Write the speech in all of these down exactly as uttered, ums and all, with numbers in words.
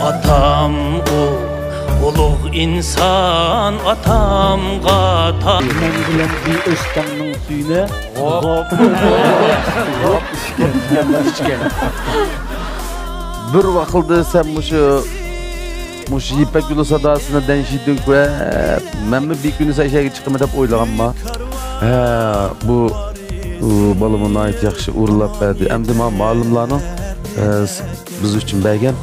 ئاتام ئۇ ئۇلۇغ ئىنسان، ئاتامغا تا- مەن بىلەن بىر ئۆستەڭنىڭ سۈيىنى غوپ. غوپ. غوپ. ئىچكەن. بىر ۋاقىلدا سەن مۇشۇ، مۇشۇ يىپەك يولى ساداسىنى دەڭشىدىڭ كۆرە، مەنمۇ بىر كۈنى سەن شەھەرگە چىقىمەن دەپ ئويلىغانما؟ ھە، بۇ، بۇ بالىمۇ ناھايىتى ياخشى ئۇرۇللاپ بەردى. ئەمدى مانا مۇئەللىملارنىڭ، ئە، بىز ئۈچۈن بەرگەن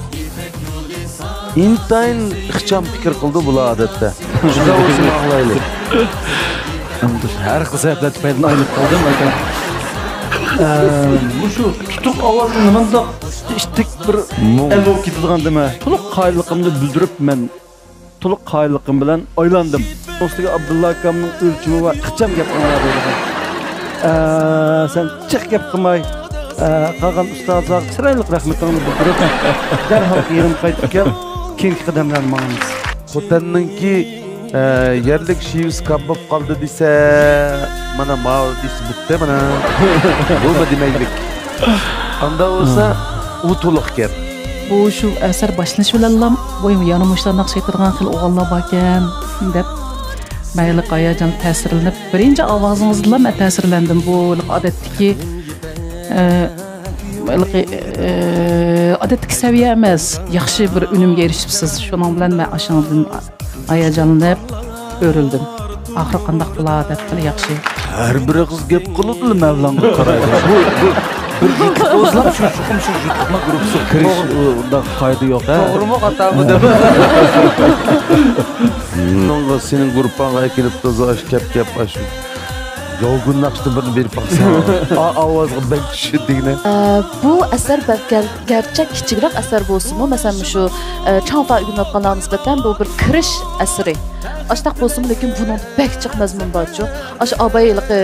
ئىنتايىن ئىخچام پىكىر قىلىدۇ بۇلار ئادەتتە. شۇنداق بولسا ماقۇل ئەيلى. ھەر خىل سەۋەبلەر تۈپەيلىدىن ئايرىلىپ قالدىم، ئاكام. ئە، مۇشۇ تۇتۇق ئاۋازنى نېمانداق ئىتتىك بىر مۇڭ. ئەل بولۇپ كېتىدىغان دېمە. تولۇق قايىللىقىمنى بىلدۈرۈپ مەن تولۇق قايىللىقىم بىلەن ئايلاندىم. ئۇستىگە ئابدۇللا ئاكامنىڭ ئۆلچىمى بار، ئىخچام گەپ قىلىڭلار دەيدىغان. ئە، سەن جىق گەپ قىلماي، ئە، قالغان ئۇستازلارغا چىرايلىق رەھمىتىڭنى بىلدۈرۈپ، دەرھال يېنىمغا قايتىپ كەل، كېيىنكى قەدەملەرنى ماڭىمىز. خوتەننىڭكى، ئە، يەرلىك شېۋىسى كامباب قالدى دېسە، مانا ماۋۇ دېسە بوپتۇ، مانا. بۇمۇ دېمەيلىك. ئاندا بولسا، ئۇ تولۇق گەپ. بۇ شۇ ئەسەر باشلىنىشى بىلەنلا، بۇ يەنە مۇشۇلار ناخشا ئېيتىدىغان خېلى ئوغۇللار باركەن، دەپ، مەن ھېلىقى ھاياجان تەسىرلىنىپ، بىرىنچى ئاۋازىڭىزدىنلا مەن تەسىرلەندىم. بۇ ھېلىقى ئادەتتىكى، ئە، ھېلىقى، ئە، ئادەتتىكى سەۋىيە ئەمەس. ياخشى بىر ئۈنۈمگە ئېرىشىپسىز. شۇنىڭ بىلەن مەن ئاشۇنىڭدىن ھاياجانلىنىپ ئۆرۈلدۈم. ئاخىرى قانداق بولا دەپ، خېلى ياخشى. ھەر بىرىڭىز گەپ قىلىدىلا، مەن بىلەن قارايدۇ. بۇ، بۇ، بىر يىگىت بولسىلا شۇ چوقۇم شۇ يۇتۇقما گۇرۇپپىسىغا كىرىش، ئۇنداق قائىدە يوق. توغرىمۇ، خاتامۇ دەپ. بۇنىڭغا سېنىڭ گۇرۇپپاڭغا ئەكېلىپ تۇرسا، ئاشۇ كەپ، كەپ، ئاشۇ ياۋگۈن ناخشىدىن بىرنى بېرىپ باقساڭ. ئا-، ئاۋازغا بەك چۈشىدىغىنى. ئە، بۇ ئەسەر بەلكەم گەرچە كىچىكرەك ئەسەر بولسىمۇ، مەسىلەن، مۇشۇ، ئە، چاڭفا ئۆگىنىۋاتقانلارغا نىسبەتەن بۇ بىر كىرىش ئەسىرى. ئاشۇنداق بولسىمۇ، لېكىن بۇنىڭدا بەك جىق مەزمۇن بارچۇ. ئاشۇ ئاباي ھېلىقى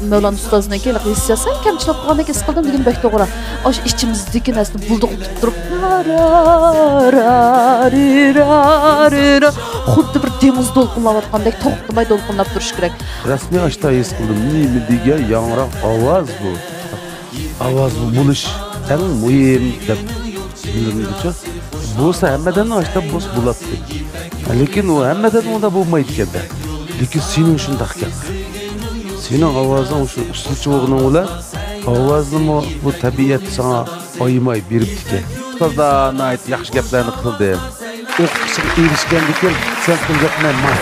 مەۋلانا ئۇستازنىڭكى ھېلىقى ھېسسىيات سەل كەمچىل بولۇپ قالغاندەك ھېس قىلدىم، لېكىن بەك توغرا. ئاشۇ ئىچىمىزدىكى نەرسىنى بۇلدۇقلاپ تۇرۇپ، را، را، را، رى، را، رى، را، خۇددى بىر دېڭىز دولقۇنلاۋاتقاندەك توختىماي دولقۇنلاپ تۇرۇش كېرەك. رەسمىي ئاشتا ھېس قىلدىم، نېمە دېگەن ياڭراق ئاۋاز بۇ. ئاۋاز بولۇش ئەڭ مۇھىم دەپ بىلىنىدۇچۇ. بولسا ھەممىدىن ئاشتا بولسا بولاتتى. لېكىن ئۇ ھەممىدىن ئۇنداق بولمايدىكەن-دە. لېكىن سېنىڭ شۇنداقكەن. سېنىڭ ئاۋازىڭ شۇ ئۇسسۇلچى بولغىنىڭ بىلەن ئاۋازنىمۇ بۇ تەبىئەت ساڭا ئايىماي بېرىپتىكەن. ئۇستازلار ناھايىتى ياخشى گەپلەرنى قىلدى. ئوقۇتقۇچىغا ئېرىشكەندىكىن سەن قىلغان گەپنى ماڭا.